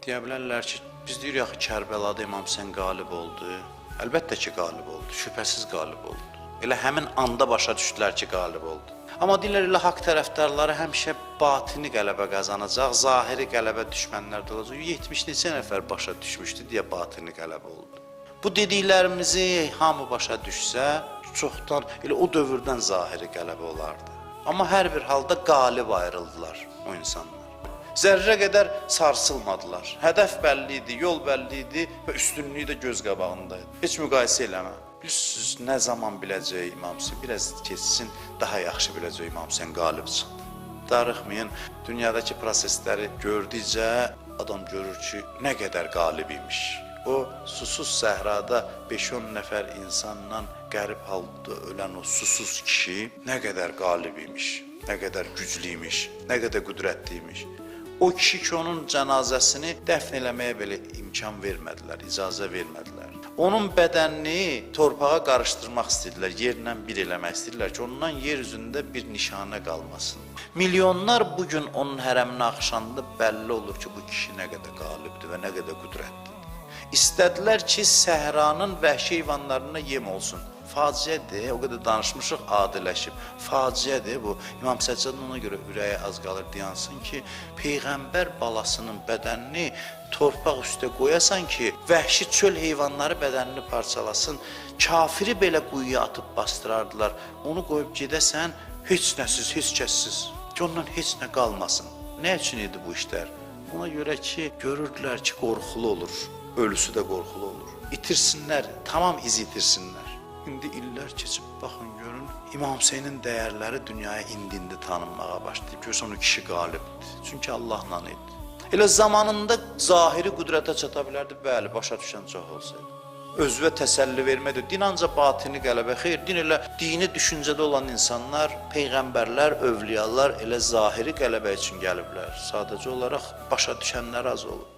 Deyə bilərlər ki, biz deyirik axı Kərbəlada İmam Hüseyn qalib oldu. Əlbəttə ki, qalib oldu, şübhəsiz qalib oldu. Elə həmin anda başa düşdülər ki, qalib oldu. Amma deyirlər elə haqq tərəfdarları həmişə batini qələbə qazanacaq, zahiri qələbə düşmənlərdə olacaq. 70 neçə nəfər başa düşmüşdü deyə batini qələbə oldu. Bu dediklərimizi hamı başa düşsə, çoxdan elə o dövrdən zahiri qələbə olardı. Amma hər bir halda qalib ayrıldılar o insanlar. Zərrə qədər sarsılmadılar. Hədəf bəlli idi, yol bəlli idi və üstünlüyü də göz qabağında idi. Heç müqayisə eləmə. Bilirsiniz, nə zaman biləcək İmam Hüseyn, biraz keçsin, daha yaxşı biləcək İmam Hüseyn qalib çıxdı. Darıxmayın, dünyadakı prosesləri gördükcə adam görür ki, nə qədər qalib imiş. O susuz səhrada 5-10 nəfər insanla qərib halda ölən o susuz kişi nə qədər qalib imiş, nə qədər güclü imiş, nə qədər qüdrətli imiş. O kişi ki, onun cənazəsini dəfn eləməyə belə imkan vermədilər, icazə vermədilər. Onun bədənini torpağa qarışdırmaq istəyirdilər, yerlə bir eləmək istəyirdilər ki, ondan yer üzündə bir nişanə qalmasın. Milyonlar bugün onun hərəminə axışanda bəlli olur ki, bu kişi nə qədər qalibdir və nə qədər qüdrətlidir. İstədilər ki, səhranın vəhşi heyvanlarına yem olsun. Faciədir, o qədər danışmışıq, adiləşib. Faciədir bu. İmam Səccadın ona görə ürəyi az qalır deyansın ki, Peyğəmbər balasının bədənini torpaq üstə qoyasan ki, vəhşi çöl heyvanları bədənini parçalasın, kafiri belə quyuya atıb bastırardılar. Onu qoyub gedəsən, heç nəsiz, heç kəssiz, ki, ondan heç nə qalmasın. Nə üçün idi bu işlər? Ona görə ki, görürdülər ki, qorxulu olur, ölüsü də qorxulu olur. İtirsinlər, tamam iz itirsinlər. İndi illər keçib, baxın, görün, İmam Hüseynin dəyərləri dünyaya indi-indi tanınmağa başlayıb. Görürsən, o kişi qalibdir. Çünki Allahla idi. Elə zamanında zahiri qüdrətə çata bilərdi, bəli, başa düşən çox olsaydı. Özvə təsəlli vermədir. Din ancaq batini qələbə. Xeyr, din elə dini düşüncədə olan insanlar, peyğəmbərlər, övliyalar elə zahiri qələbə üçün gəliblər. Sadəcə olaraq başa düşənlər az olub.